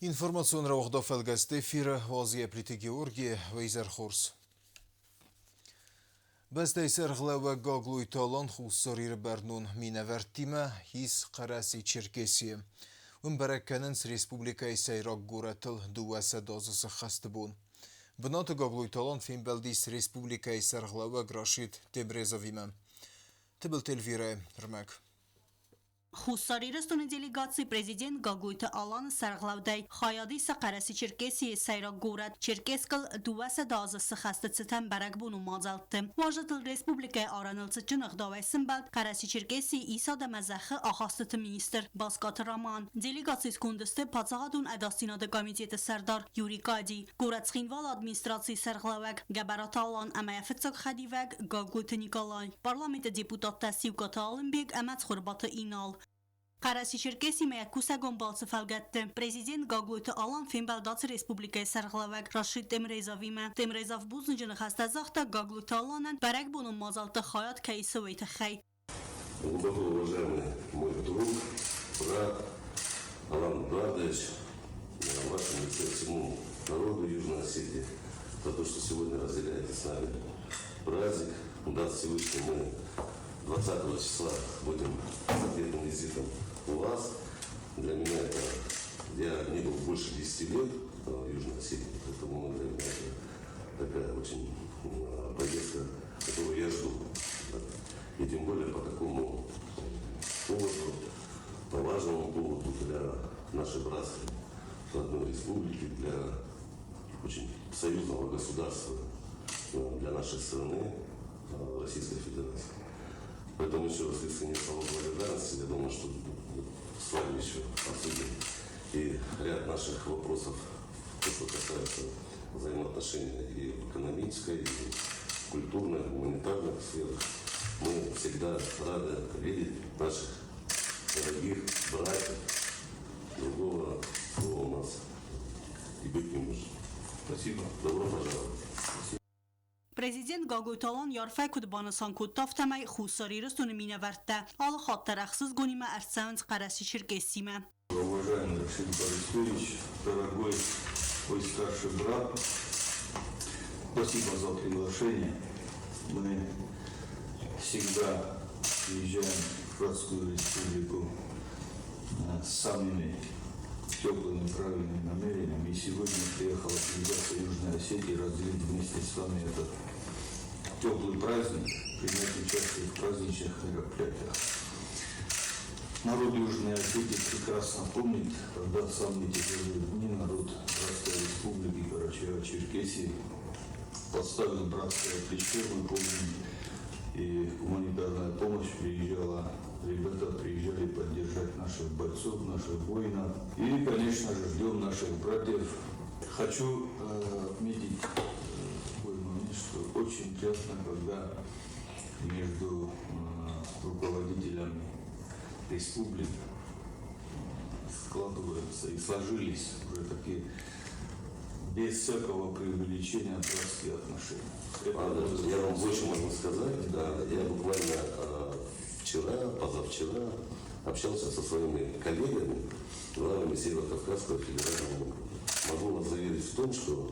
Информацион рауагъда фӕлгӕсты эфиры Уазийӕ Плиты Георгий, Уӕ хорз. Бӕстӕйы сӕргълӕууӕг Гаглойты Алан Хуссар Иры бӕрнон минӕвӕрттимӕ ис Хъӕрӕсе-Черкесийы. Уым бӕрӕг кӕнынц республикӕйы сӕйраг горӕтыл 200 азы сыххӕсты бон. Бынаты Гаглойты Алан фембӕлдис республикӕйы сӕргълӕууӕг Рашид Темрезовимӕ. Тыбылты Эльвирӕйы ӕрмӕг. Хуссар Ирыстоны делегаци президент Гаглойты Аланы сӕргълӕудӕй хайад исы Хъӕрӕсе-Черкесийы сӕйраг горӕт Черкесскыл 200 азы цы хӕсты цытӕн бӕрӕгбонон мадзӕлтты. Уазджытыл республикӕйы арӕныл цытджын ӕгъдауӕй сымбӕлд Хъӕрӕсе-Черкесийы исад ӕмӕ зӕххы ахастыты министр Баскаты Роман. Делегацийы сконды сты Паддзахадон ӕдасдзинады комитеты сӕрдар Юрий Кадий, горӕт Цхинвалы администрацийы сӕргълӕууӕг Гӕбӕраты Алан ӕмӕ йӕ фыццаг хӕдивӕг Гаглойты Николай, парламенты депутаттӕ Сиукъаты Алымбег ӕмӕ Цхуырбаты Инал. Хъӕрӕсе-Черкесимӕ йӕ кусӕгон балцы фӕлгӕтты президент Гаглойты Алан фембӕлд ацы республикӕйы сӕргълӕууӕг Рашид Темрезовимӕ. Темрезов бузныджы ныхӕстӕ загъта Гаглойты Аланӕн бӕрӕгбонон мадзӕлтты хайад кӕй исы, уый тыххӕй. Глубоко уважаемый мой друг, брат Алан Эдуардович, на вашем лице всему народу Южной Осетии за то, что сегодня разделяете с нами праздник. Даст Всевышний, мы 20 числа будем с ответным визитом у вас. Для меня это... Я не был больше 10 лет в Южной Осетии, поэтому для меня это такая очень поездка, которую я жду. И тем более по такому поводу, по важному поводу для нашей братской родной республики, для очень союзного государства, для нашей страны, Российской Федерации. Поэтому еще раз искренне слова благодарности. Я думаю, что с вами еще обсудим и ряд наших вопросов, то, что касается взаимоотношений и в экономической, и в культурной, гуманитарных сферах. Мы всегда рады видеть наших дорогих братьев. Другого слова у нас и быть не может. Спасибо. Добро пожаловать. Президент Гаглойты Алан арфӕ куыд банысан кодта, афтӕмӕй Хуссар Ирыстоны минӕвӕрттӕ алы хатт дӕр ӕхсызгонимӕ ӕрцӕуынц Хъӕрӕсе-Черкессимӕ. Уважаемый Рашид Борисович, дорогой мой старший брат, спасибо за приглашение. Мы всегда приезжаем в Братскую республику с самыми теплыми, правильными намерениями. И сегодня приехала делегация Южной Осетии разделить вместе с вами этот теплый праздник, принять участие в праздничных мероприятиях. Народ Южной Осетии прекрасно помнит, когда в самые тяжелые дни народ Братской Республики Карачаево-Черкесии подставил братское плечо, мы помним, и гуманитарная помощь приезжала, ребята приезжали поддержать наших бойцов, наших воинов. И, конечно же, ждем наших братьев. Хочу отметить такой момент, что очень приятно, когда между руководителями республик складываются и сложились уже такие без всякого преувеличения братские отношения. Это, я вам больше могу сказать. Да, я буквально вчера, позавчера общался со своими коллегами, главами Северо-Кавказского федерального округа. Могу вас заверить в том, что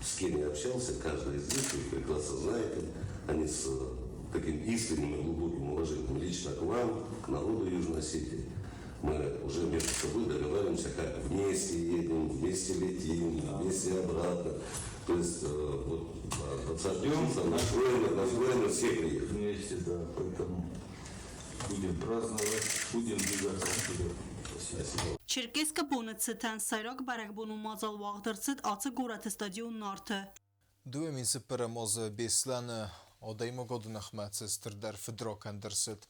с кем я общался, каждый из них, вы их прекрасно знаете, они с таким искренним и глубоким уважением лично к вам, к народу Южной Осетии. Мы уже между собой договариваемся, как вместе едем, вместе летим, вместе обратно. То есть вот 20 числа настроены, все приехали. Вместе, да, поэтому будем праздновать, будем двигаться вперед. Спасибо. Черкесскы боны цытӕн сӕйраг бӕрӕгбонон мадзал уагъд ӕрцыд ацы горӕты стадион Нарты. 2004 азы Беслӕны адӕймагады ныхмӕ цы стырдӕр фыдракӕнд ӕрцыд,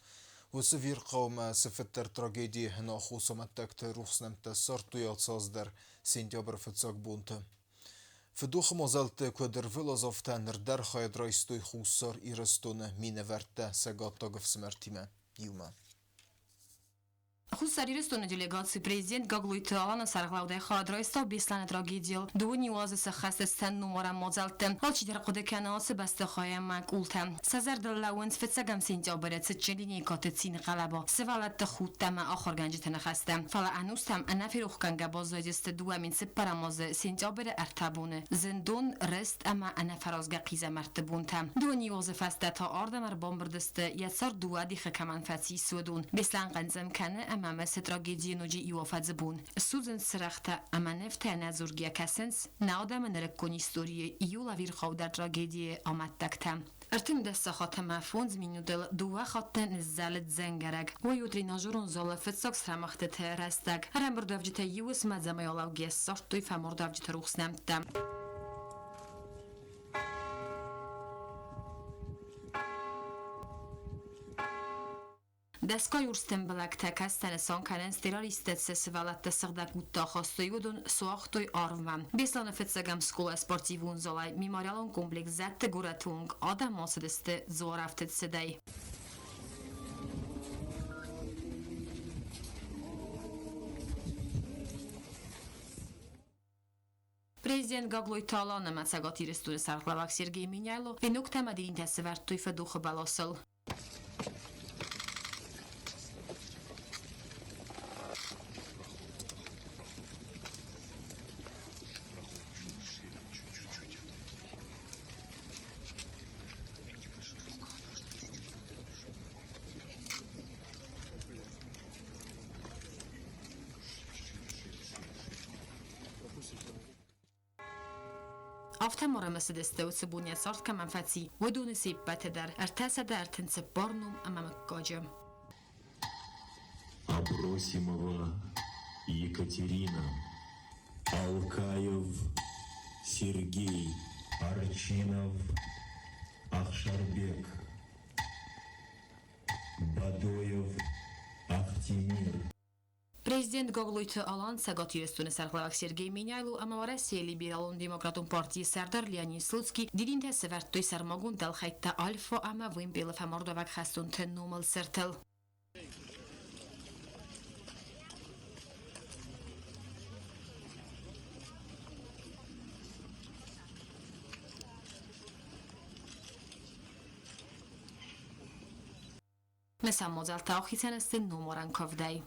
уыцы вирхъаумӕ цыфыддӕр трагеди ӕнаххос амӕттӕгты рухс нӕмттӕ ссардтой ацы аз дӕр сентябры фыццаг бонты. Фыдохы мадзӕлтты куыд ӕрвылаз, афтӕ ныр дӕр хайад райстой Хуссар Ирыстоны минӕвӕрттӕ цӕгаттаг ӕфсымӕртимӕ иумӕ. Хуссар Ирыстоны делегаци президент Гаглойты Аланы сӕргълӕудӕй хайад райста Беслӕны трагедийыл. Дыууын иу азы сӕххӕст сӕн номарӕн мадзӕлтты. Алчидӕр хъуыды кӕны ацы бӕстыхай ӕмӕ къултӕ. Сӕ зӕрдыл лӕууынц фыццӕгӕм сентябры цытджын линейкӕты цины хъӕлӕба, сывӕллӕтты худтӕ ӕмӕ ахуыргӕнджыты ныхӕстӕ. Фӕлӕ ӕнустӕм ӕнӕферохгӕнгӕ баззадысты 2004 азы сентябры ӕртӕ боны. Зындон, рыст ӕмӕ ӕнӕфӕразгӕ хъизӕмӕртты бонтӕ. Дыууын иу азы фӕстӕ та ардӕм ӕрбамбырд сты, йӕ цард дыууӕ дихы кӕмӕн фӕцис, уыдон. Беслӕн хъынцъым кӕны ӕмӕ мысы трагедийы ноджы иу афӕдзы бон. Судзынц цырӕгътӕ ӕмӕ нывтӕ ӕнӕдзургӕ кӕсынц нӕ адӕмы нырыккон историйы иу ӕвирхъаудӕр трагедийы амӕттӕгтӕ. 13 сахат ӕмӕ фондз минутыл дыууӕ хатты ныззӕлыд дзӕнгӕрӕг. Уый у тренажерон залы фыццаг срӕмыгъдтыты рӕстӕг. Ӕрӕмбырдуӕвджытӕ иу уысмӕ алӕугӕ ссардтой фӕмардуӕвджыты рухс нӕмттӕ. Дӕсгай урс тымбылӕгтӕ кӕстӕ нысан кӕнынц террористтӕ сӕ сывӕллӕтты сыгъдӕг удты ахастой, уыдон суагътой арвмӕ. Беслӕны фыццӕгӕм скъола спортивон залӕй мемориалон комплекс Зӕдты горӕты онг адӕм ацыдысты дзуарӕфтыд цыдӕй. Президент Гаглойты Алан ӕмӕ Цӕгат Ирыстоны сӕргълӕууӕг Сергей Меняйло веноктӕ ӕмӕ дидинтӕ сӕвӕрдтой фыдохы бӕласыл. Афтӕ ма ӕрымысыдысты, уыцы бон йӕ цард кӕмӕн фӕци, уыдоны се ппӕты дӕр 334 ном ӕмӕ мыггаджы. Абросимова Екатерина, Алкаев Сергей, Арчинов Ахшарбек, Бадоев Ахтимир. Президент Гаглойты Алан Цӕгат Ирыстоны сӕргълӕууӕг Сергей Меняйло ӕмӕ Уӕрӕсейы либералон-демократон партийы сӕрдар Леонид Слуцкий дидинтӕ сӕвӕрдтой сӕрмагонд дӕлхӕйттӕ Альфа ӕмӕ Вымпелы фӕмардуӕвӕг хӕстонты номыл цыртыл. Мысӕн мадзӕлттӕ ахицӕн сты номарӕн куывдӕй.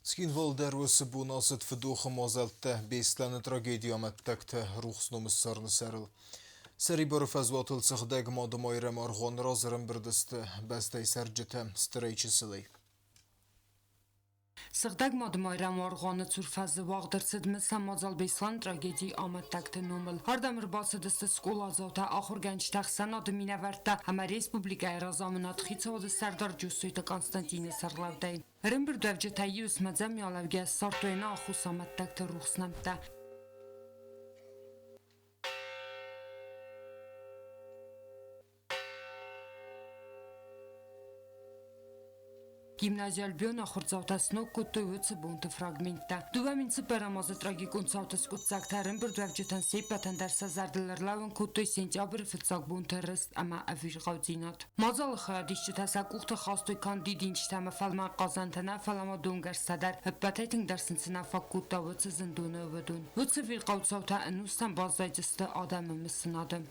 Цхинвал дӕр уыцы бон ацыд фыдохы мадзӕлттӕ Беслӕны трагедийы амӕттӕгты рухс номы ссарыны сӕрыл. Сӕрибары фӕзуатыл сыгъдӕг Мады Майрӕмы аргъуаны раз ӕрӕмбырд сты бӕстӕйы цӕрджытӕ стырӕй чысылӕй. Сыгъдӕг Мады Майрӕмы аргъуаны цур фӕзы уагъд ӕрцыд мысӕн мадзал Беслӕны трагедийы амӕттӕгты номыл. Ардӕм ӕрбацыдысты скъоладзаутӕ, ахуыргӕнджытӕ, ӕхсӕнады минӕвӕрттӕ ӕмӕ республикӕйы разамынад хицауады сӕрдар Джусойты Константины сӕргълӕудӕй. Ӕрӕмбырдуӕвджытӕ иу смӕдзӕмиалӕугӕ ссардтой ӕнӕаххос амӕттӕгты рухс нӕмттӕ. Гимнази Альбион ахуырдзаутӕ сног кодтой уыцы бонты фрагменттӕ. 2004 азы трагикон цауты скъуыддзӕгтӕ ӕрӕмбырдуӕвджытӕн се ппӕтӕн дӕр сӕ зӕрдыл ӕрлӕууын кодтой сентябры фыццаг бонты рыст ӕмӕ ӕвирхъаудзинад. Мадзалы хайадисджытӕ сӕ къухты хастой канд дидинджытӕ ӕмӕ фӕлмӕн хъазӕнтӕ нӕ, фӕлӕ ма донгӕрзтӕ дӕр. Ӕппӕтӕй тынгдӕр сын цы нӕ фаг кодта уыцы зындоны уыдон. Уыцы ӕвирхъау цаутӕ ӕнустӕм баззайдзысты адӕмы мысынады.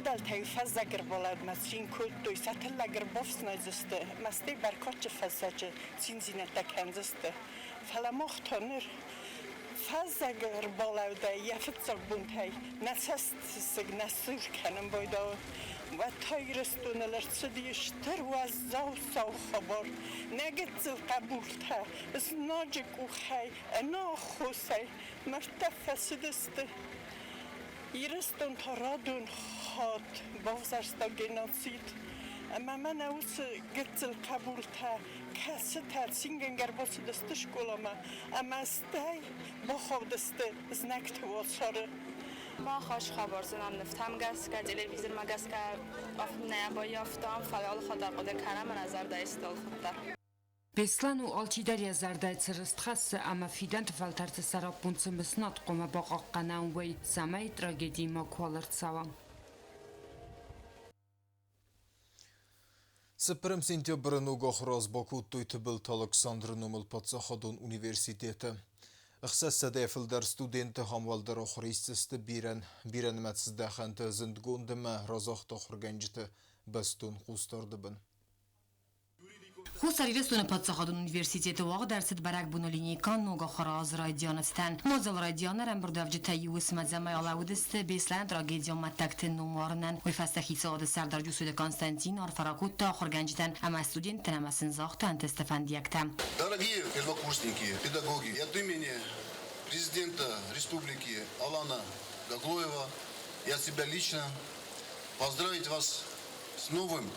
Фыдӕлтӕ-иу фӕззӕг ӕрбалӕудмӕ цин кодтой, сӕ тыллӕг ӕрбафснайдзысты, мӕстӕй бӕркадджын фӕззӕджы циндзинӕдтӕ кӕндзысты. Фӕлӕ мах та ныр фӕззӕг ӕрбалӕудӕй йӕ фыццаг бонтӕй нӕ цӕстысыг нӕ сур кӕнын байдауы. Уӕд та Ирыстоныл ӕрцыди стыр уӕззау сау хабар. Нӕ гыццыл хъӕбултӕ знаджы къухӕй ӕнаххосӕй мӕрдтӕ фӕцыдысты. Ирыстон та радон хатт бавзӕрста геноцид. Ӕмӕ мӕнӕ уыцы гыццыл хъӕбултӕ, кӕцытӕ цингӕнгӕ ӕрбацыдысты скъоламӕ ӕмӕ стӕй бахаудысты знӕгты уацары. Мах ас хабар зонӕм нывтӕм гӕсгӕ, телевизормӕ гӕсгӕ нӕ баййӕфтам, фӕлӕ алы хатт дӕр хъуыды кӕнӕм ӕмӕ нӕ зӕрдӕйы стъӕлфыд дӕр. Беслӕн у алчидӕр йӕ зӕрдӕйы цы рыст хӕссы ӕмӕ фидӕнты фӕлтӕрты сӕраппонд цы мысынад хъуамӕ бахъахъхъӕна, уый, цӕмӕй трагеди макуал ӕрцӕуа. Цыппӕрӕм сентябры ног ахуыраз бакодтой Тыбылты Алыксандры номыл паддзахадон университеты. 600 фылдӕр студенты ахӕм уӕлдӕр ахуыр исдзысты бирӕнымӕц здӕхӕнты зындгонд ӕмӕ разагъд ахуыргӕнджыты бӕстон хъусдарды бын. Хуссар Ирыстоны паддзахадон университеты уагъд ӕрцыд бӕрӕгбоны линейкӕ ног ахуыры азы райдианы цытӕн. Мадзалы райдианы ӕрӕмбырдуӕвджытӕ иу уысмӕ алӕууыдысты Беслӕны трагедион мӕттӕгты номарынӕн. Уый фӕстӕ хицауады сӕрдар Джусойты Константин арфӕ ракодта ахуыргӕнджытӕн ӕмӕ студенттӕн ӕмӕ сын загъта ӕнтысты фӕндиӕгтӕ. Дорогие первокурсники, педагоги, от имени президента республики Алана Гаглоева я себя лично поздравить вас с новым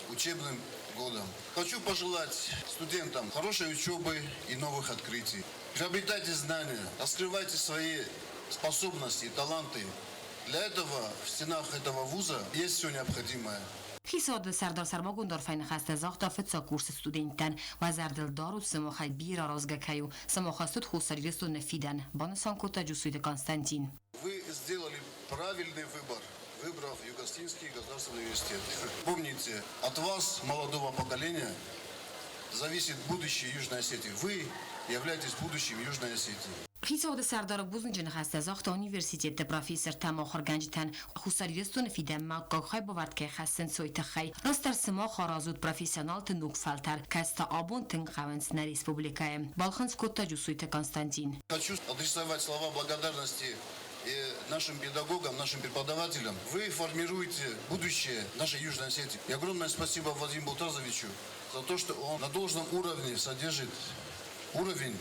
учебным годом. Хочу пожелать студентам хорошей учебы и новых открытий. Приобретайте знания, раскрывайте свои способности и таланты. Для этого в стенах этого вуза есть все необходимое. Хицауады сӕрдар сӕрмагонд арфӕйы ныхӕстӕ загъта фыццаг курсы студенттӕн. Уӕ зӕрдыл дарут, сымахӕй бирӕ аразгӕ кӕй у, сымах ацыд Хуссар Ирыстоны фидӕн, банысан кодта Джусойты Константин. Вы сделали правильный выбор, выбрав Юго-Осетинский государственный университет. Помните, от вас, молодого поколения, зависит будущее Южной Осетии. Вы являетесь будущим Южной Осетии. Хицауады сӕрдары бузныджы ныхӕстӕ загъта университеты профессортӕ ӕмӕ ахуыргӕнджытӕн, Хуссар Ирыстоны фидӕнмӕ аккаг хайбавӕрд кӕй хӕссынц, уый тыххӕй. Растдӕр сымах аразут профессионалты ног фӕлтӕр, кӕцытӕ абон тынг хъӕуынц нӕ республикӕйы, балхынцъ кодта Джусойты Константин. Хочу адресовать слова благодарности и нашим педагогам, нашим преподавателям. Вы формируете будущее нашей Южной Осетии. И огромное спасибо Владимиру Бултазовичу за то, что он на должном уровне содержит уровень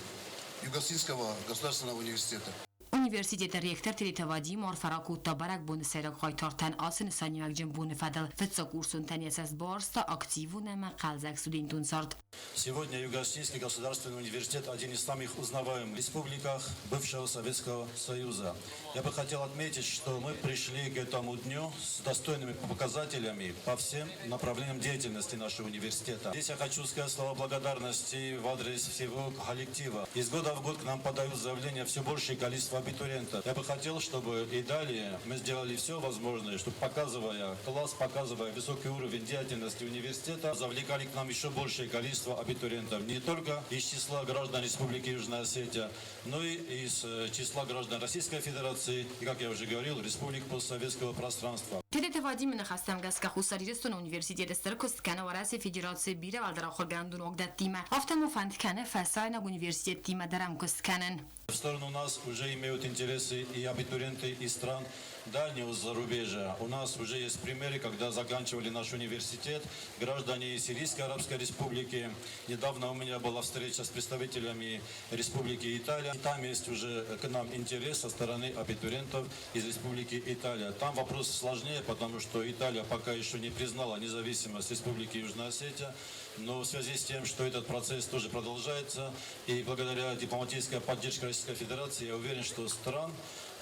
Юго-Осетинского государственного университета. Университеты ректор Тедеты Вадим арфӕ ракодта бӕрӕгбоны сӕйраг хъайтартӕн ацы нысаниуӕгджын боны фӕдыл. Фыццаг курсонтӕн йӕ цӕст барста активон ӕмӕ хъӕлдзӕг студентон цард. Сегодня Юго-Осетинский государственный университет один из самых узнаваемых в республиках бывшего Советского Союза. Я бы хотел отметить, что мы пришли к этому дню с достойными показателями по всем направлениям деятельности нашего университета. Здесь я хочу сказать слова благодарности в адрес всего коллектива. Из года в год к нам подают заявления все большее количество абитуриентов. Я бы хотел, чтобы и далее мы сделали все возможное, чтобы, показывая класс, показывая высокий уровень деятельности университета, завлекали к нам еще большее количество абитуриентов. Не только из числа граждан Республики Южная Осетия, но и из числа граждан Российской Федерации и, как я уже говорил, республик постсоветского пространства. Тедеты Вадимы ныхӕстӕм гӕсгӕ Хуссар Ирыстоны университеты стыр куыст кӕны Уӕрӕсейы Федерацийы бирӕ уӕлдӕр ахуыргӕнӕндон уагдӕттимӕ. Афтӕ ма фӕнд кӕны фӕсарӕйнаг университеттимӕ дӕр ӕмкуыст кӕнын. В сторону нас уже имеют интересы и абитуриенты из стран дальнего зарубежья. У нас уже есть примеры, когда заканчивали наш университет граждане Сирийской Арабской Республики. Недавно у меня была встреча с представителями Республики Италия. Там есть уже к нам интерес со стороны абитуриентов из Республики Италия. Там вопрос сложнее, потому что Италия пока еще не признала независимость Республики Южная Осетия. Но в связи с тем, что этот процесс тоже продолжается, и благодаря дипломатической поддержке Российской Федерации, я уверен, что стран,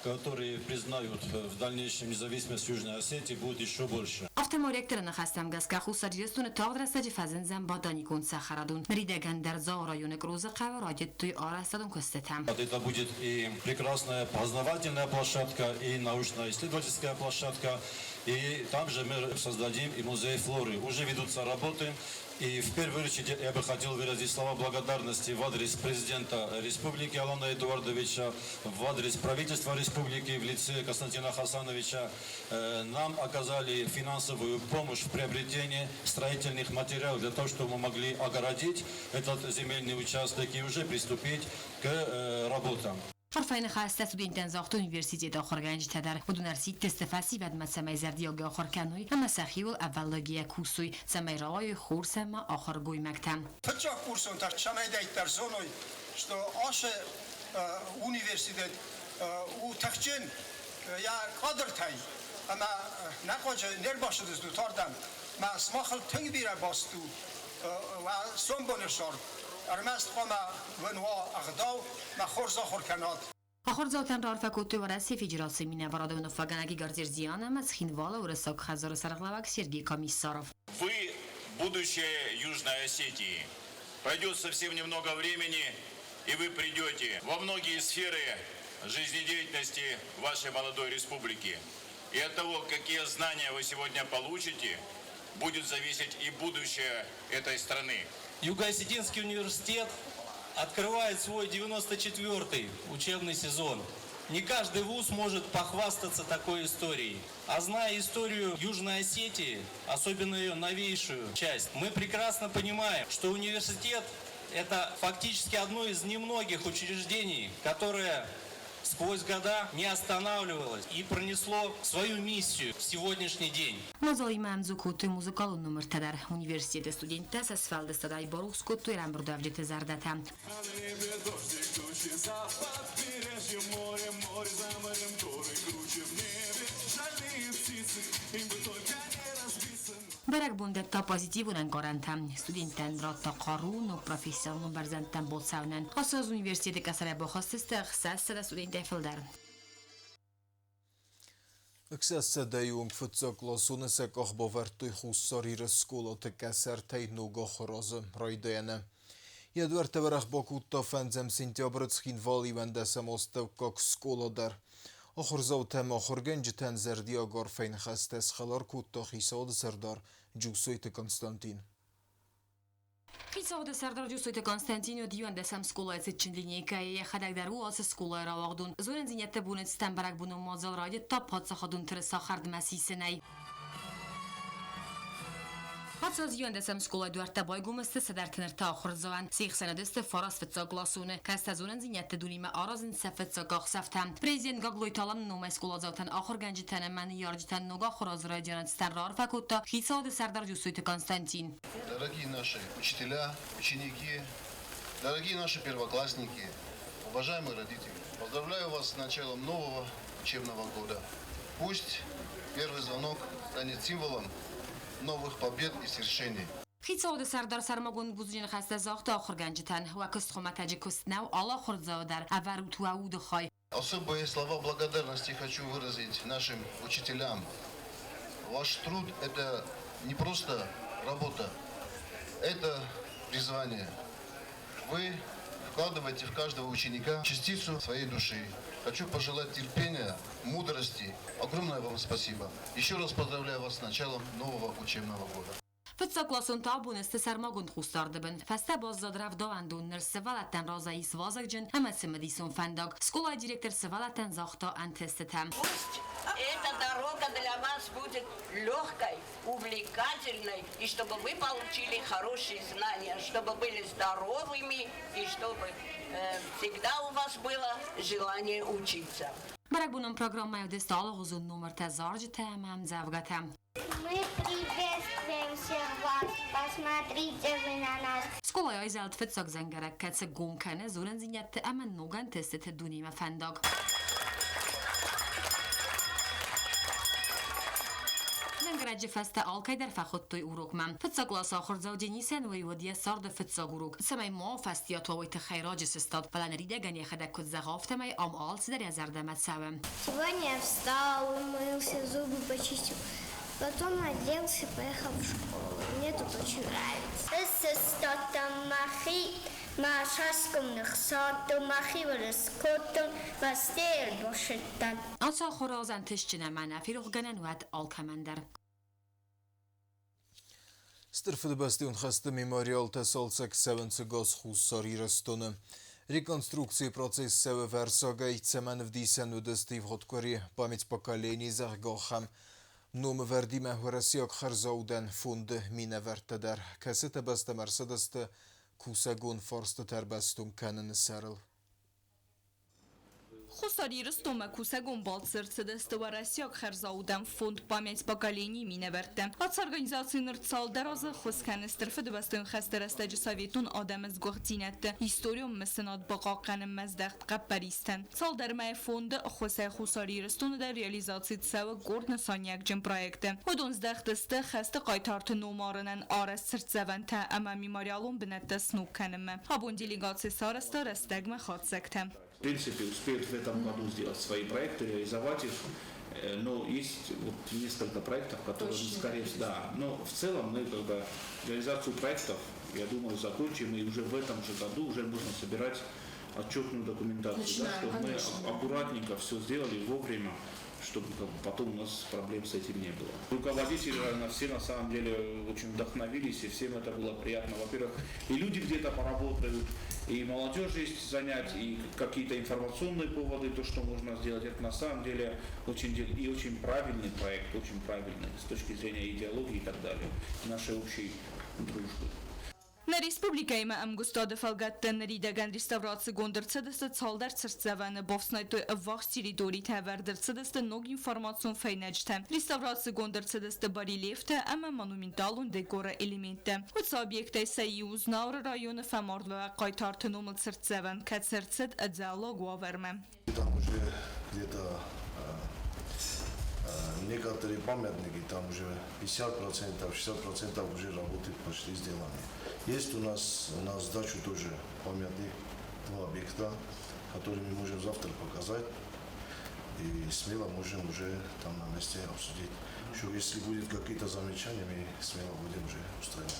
которые признают в дальнейшем независимость Южной Осетии, будет еще больше. Афтӕ ма ректоры ныхӕстӕм гӕсгӕ Хуссар Ирыстоны тагъд рӕстӕджы фӕзындзӕн ботаникон цӕхӕрадон. Ныридӕгӕн дӕр Дзауы районы Кърозы хъӕуы райдыдтой арӕзтадон куыстытӕ. Это будет и прекрасная познавательная площадка, и научно-исследовательская площадка, и там же мы создадим и музей флоры. Уже ведутся работы. И в первую очередь я бы хотел выразить слова благодарности в адрес президента республики Алана Эдуардовича, в адрес правительства республики в лице Константина Хасановича. Нам оказали финансовую помощь в приобретении строительных материалов для того, чтобы мы могли огородить этот земельный участок и уже приступить к работам. Арфӕйы ныхӕстӕ студенттӕн загътой университеты ахуыргӕнджытӕ дӕр. Уыдон ӕрсидтысты фӕсивӕдмӕ, цӕмӕй зӕрдиагӕй ахуыр кӕной ӕмӕ сӕхиуыл ӕвӕллайгӕйӕ кусой, цӕмӕй рауайой хорз ӕмӕ ахуыр гоймӕгтӕ. Фыццаг курсонтӕ цӕмӕйдӕриддӕр зоной, что ацы университет у тыхджын йӕ кадртӕй ӕмӕ нӕ хъуаджы не рбацыдыстут ардӕм. Мӕ сымахыл тынг бирӕ баст у уӕ сомбоны цард. Ӕрмӕст хъуамӕ уын уа ӕгъдау, мӕ хорз ахуыр кӕнат. Ахуырдзаутӕн раарфӕ кодтой Уӕрӕсейы Федерацийы минӕварады уынаффӕгӕнӕг Игорь Зердиан ӕмӕ Цхинвалы Уырыссаг хӕдзары сӕргълӕууӕг Сергей Комиссаров. Вы будущее Южной Осетии. Пройдет совсем немного времени, и вы придете во многие сферы жизнедеятельности вашей молодой республики. И от того, какие знания вы сегодня получите, будет зависеть и будущее этой страны. Юго-Осетинский университет открывает свой 94-й учебный сезон. Не каждый вуз может похвастаться такой историей. А зная историю Южной Осетии, особенно ее новейшую часть, мы прекрасно понимаем, что университет – это фактически одно из немногих учреждений, которое сквозь года не останавливалось и пронесло свою миссию в сегодняшний день. Мадзалимӕ ӕмдзу кодтой музыкалон номыртӕ дӕр. Университеты студенттӕ сӕ сфӕлдыстадӕй барухс кодтой ӕрӕмбырдуӕвджыты зӕрдӕтӕ. Бӕрӕгбон дӕтта позитивон ӕнкъарӕнтӕ. Студенттӕн радта хъару ног профессионалон бӕрзӕндтӕм бацӕуынӕн. Ацы аз университеты къӕсӕрӕй бахызтысты 600 студентӕй фылдӕр. 600-ӕйы онг фыццагкъласоны сӕ къах бавӕрдтой Хуссар Иры скъолаты къӕсӕртӕй ног ахуыр азы райдайӕны. Йӕ дуӕрттӕ уӕрӕх бакодта фӕндзӕм сентябры Цхинвалы иуӕндӕсӕм астӕуккаг скъола дӕр. Ахуырдзаутӕ ӕмӕ ахуыргӕнджытӕн зӕрдиаг арфӕйы ныхӕстӕ схӕлар кодта хицауады сӕрдар Джусойты Константин. Хицауады сӕрдар Джусойты Константин уыд иуӕндӕсӕм скъолайы цытджын линейкӕйы, йӕхӕдӕг дӕр у ацы скъолайы рауагъдон. Зонындзинӕдты боны цытӕн бӕрӕгбонон мадзал райдыдта паддзахадон тырыса хӕрдмӕ сисынӕй. Ацы аз иуӕндӕсӕм скъолайы дуӕрттӕ байгом сты 133 ахуырдзауӕн. Се хсӕн уыдысты фараст фыццагкъласоны, кӕцытӕ зонындзинӕдты дунемӕ аразынц сӕ фыццаг ӕхсӕвтӕ. Президент Гаглойты Аланы номӕй скъоладзаутӕн, ахуыргӕнджытӕн ӕмӕ ныййарджытӕн ног ахуыр азы райдианы цытӕн раарфӕ кодта хицауады сӕрдар Джусойты Константин. Дорогие наши учителя, ученики, дорогие наши первоклассники, уважаемые родители, поздравляю вас с началом нового учебного года. Пусть первый звонок станет символом новых побед и свершений. Хицауады сӕрдар сӕрмагонд бузныджы ныхӕстӕ загъта ахуыргӕнджытӕн, уӕ куыст хуымӕтӕджы куыст нӕу, алы ахуырдзау дӕр ӕвӕрут уӕ уды хай. Особые слова благодарности хочу выразить нашим учителям. Ваш труд – это не просто работа, это призвание. Вы вкладываете в каждого ученика частицу своей души. Хочу пожелать терпения, мудрости. Огромное вам спасибо. Еще раз поздравляю вас с началом нового учебного года. Фыццагкъласонтӕ абон сты сӕрмагонд хъусдарды бын. Фӕстӕ баззад рӕвдауӕндон, ныр сывӕллӕттӕн разӕй ис вазыгджын ӕмӕ цымыдисон фӕндаг. Скъолайы директор сывӕллӕттӕн загъта ӕнтыстытӕ. Пусть эта дорога для вас будет легкой, увлекательной, и чтобы вы получили хорошие знания, чтобы были здоровыми и чтобы всегда у вас было желание учиться. Бӕрӕгбонон программӕйы уыдысты алыгъуызон номыртӕ, зарджытӕ ӕмӕ ӕмдзӕвгӕтӕ. Мы приветствуем всех вас. Посмотрите вы на нас. Скъолайы айзӕлд фыццаг дзӕнгӕрӕг, кӕцы гом кӕны зонындзинӕдты ӕмӕ ног ӕнтыстыты дунемӕ фӕндаг. Дзӕнгӕрӕджы фӕстӕ алкӕй дӕр фӕхуыдтой урокмӕ. Фыццаг къласы ахуырдзау Денисӕн уый уыд йӕ царды фыццаг урок. Цӕмӕй ма фӕстиат уа, уый тыххӕй раджы сыстад, фӕлӕ ныридӕгӕн йӕхӕдӕг куыд зӕгъы, афтӕмӕй ам алцыдӕр йӕ зӕрдӕмӕ цӕуы. Сегодня я встал, умылся, зубы почистил. Потом оделся, поехал в школу. Мне тут очень нравится. Сыстадтӕн мӕхи, мӕ цӕсгом ныхсадтон, мӕхиуыл скодтон, фӕстейыл бассыдтӕн. Ацы ахуыры аз ӕнтыстджын ӕмӕ ӕнӕферохгӕнӕн уӕд алкӕмӕн дӕр. Стыр Фыдыбӕстӕйон хӕсты мемориалтӕ цалцӕг цӕуынц ӕгас Хуссар Ирыстоны. Реконструкцийы процесс цӕуы вӕрцагӕй, цӕмӕн ӕвдисӕн уыдысты ивгъуыд къуыри «Память поколений», зӕгъгӕ, ахӕм номӕвӕрдимӕ уӕрӕсейаг хӕрзаудӕн фонды минӕвӕрттӕ дӕр, кӕцытӕ бӕстӕм ӕрцыдысты кусӕгон фарстытӕ ӕрбӕстон кӕныны сӕрыл. Хуссар Ирыстонмӕ кусӕгон балцы ӕрцыдысты уӕрӕсейаг хӕрзаудӕн фонд «Память поколений» минӕвӕрттӕ. Ацы организаци ныр цалдӕр азы ӕххуыс кӕны Стыр Фыдыбӕстӕйон хӕсты рӕстӕджы советон адӕмы сгуыхтдзинӕдты историон мысынад бахъахъхъӕнынмӕ здӕхт хъӕппӕристӕн. Цалдӕр мӕйы фонды ӕххуысӕй Хуссар Ирыстоны дӕр реализаци цӕуы къорд нысаниуӕгджын проекты. Уыдон здӕхт сты хӕсты хъайтарты номарынӕн арӕзт цыртдзӕвӕнтӕ ӕмӕ мемориалон бынӕттӕ сног кӕнынмӕ. Абон делегаци сарӕзта рӕстӕгмӕ хатдзӕгтӕ. В принципе, успеют в этом году сделать свои проекты, реализовать их. Но есть вот несколько проектов, которые, Точно. Скорее всего, да. Но в целом мы как бы реализацию проектов, я думаю, закончим, и уже в этом же году уже можно собирать отчетную документацию, да, Начинаем, чтобы мы конечно. Аккуратненько все сделали вовремя, чтобы как бы потом у нас проблем с этим не было. Руководители, наверное, все на самом деле очень вдохновились, и всем это было приятно. Во-первых, и люди где-то поработают, и молодежь есть занять, и какие-то информационные поводы, то, что можно сделать. Это на самом деле очень и очень правильный проект, очень правильный с точки зрения идеологии и так далее, нашей общей дружбы. Нӕ республикӕимӕ ӕмгуыстады фӕлгӕтты ныридӕгӕн реставрацигонд ӕрцыдысты цалдӕр цыртдзӕвӕны, бафснайдтой ӕввахс территоритӕ, ӕвӕрд ӕрцыдысты ног информацион фӕйнӕджытӕ, реставрацигонд ӕрцыдысты барельефтӕ ӕмӕ монументалон декоры элементтӕ. Уыцы объекттӕй сӕ иу Знауыры районы фӕмардуӕвӕг хъайтарты номыл цыртдзӕвӕн, кӕцы ӕрцыд ӕдзӕллаг уавӕрмӕ. Там уже где-то некоторые памятники, там уже 50%, 60% уже работы почти сделаны. Есть у нас на сдачу тоже памятник, два объекта, которые мы можем завтра показать. И смело можем уже там на месте обсудить. Еще если будет какие-то замечания, мы смело будем уже устранять.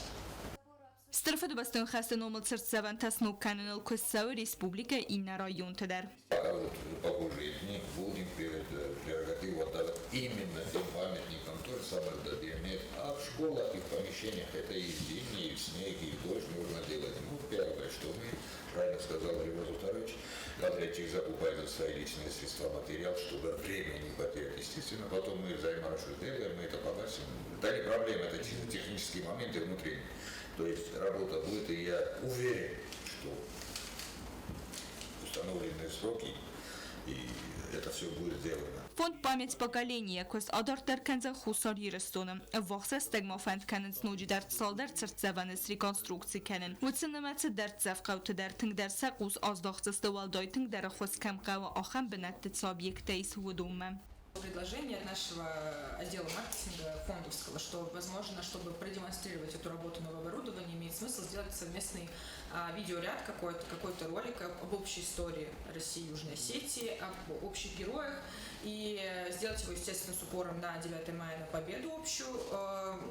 Стыр Фыдыбӕстӕйон хӕсты номыл цыртдзӕвӕнтӕ сног кӕныныл куыст цӕуы республикӕйы иннӕ районты дӕр. Пока вот погожие дни будем прерогативу отдавать именно тем памятникам, то же самое дадим. А в школах и в помещениях это и зимний, и в снег, и в дождь нужно делать. Ну, первое, что мы, правильно сказал Григорий Вторович, подрядчик закупает за свои личные средства материал, чтобы время не потерять. Естественно, потом мы взаиморасчет сделаем, мы это погасим. Да не проблема, это чисто технические моменты внутренние. То есть работа будет, и я уверен, что установленные сроки, и это все будет сделано. Фонд «Память поколения» куыст адарддӕр кӕндзӕн Хуссар Ирыстоны. Ӕввахс рӕстӕг ма фӕнд кӕнынц ноджыдӕр цалдӕр цыртдзӕвӕны среконструкци кӕнын. Уыцы нымӕцы дӕрддзӕф хъӕуты дӕр тынгдӕр сӕ хъус аздахдзысты уӕлдай тынгдӕр ӕххуыс кӕм хъӕуы, ахӕм бынӕтты цы объекттӕ ис, уыдонмӕ. Предложение от нашего отдела маркетинга фондовского, что, возможно, чтобы продемонстрировать эту работу нового оборудования, имеет смысл сделать совместный видеоряд какой-то, какой-то ролик об общей истории России и Южной Осетии, об общих героях, и сделать его, естественно, с упором на 9 мая, на победу общую.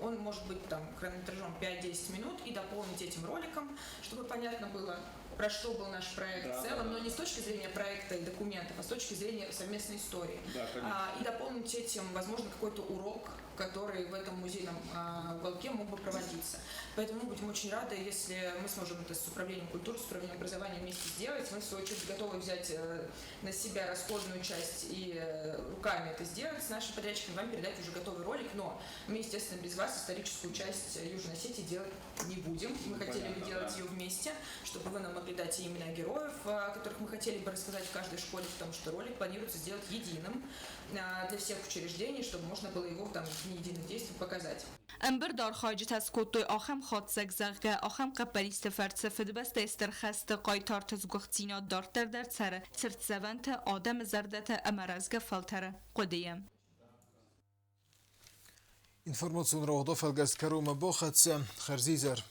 Он может быть там хронометражом 5-10 минут и дополнить этим роликом, чтобы понятно было, про что был наш проект в целом, но не с точки зрения проекта и документов, а с точки зрения совместной истории. Да, конечно. И дополнить этим, возможно, какой-то урок, который в этом музейном уголке мог бы проводиться. Поэтому мы будем очень рады, если мы сможем это с управлением культуры, с управлением образования вместе сделать. Мы, в свою очередь, готовы взять на себя расходную часть и руками это сделать с нашими подрядчиками, вам передать уже готовый ролик, но мы, естественно, без вас историческую часть Южной Осетии делать не будем. Мы хотели бы делать ее вместе, чтобы вы нам могли дать и имена героев, о которых мы хотели бы рассказать в каждой школе, потому что ролик планируется сделать единым для всех учреждений, чтобы можно было его там в дни единых действий показать. Ӕмбырды архайджытӕ скодтой ахӕм хатдзӕг, зӕгъгӕ, ахӕм хъӕппӕристы фӕрцы Фыдыбӕстӕйы Стыр хӕсты хъайтарты сгуыхтдзинад дарддӕр дӕр цӕры цыртдзӕвӕнты, адӕмы зӕрдӕты ӕмӕ рӕзгӕ фӕлтӕры хъуыдыйы. Информацион рауагъды фӕлгӕст кӕронмӕ бахӕццӕ. Хӕрзизӕр.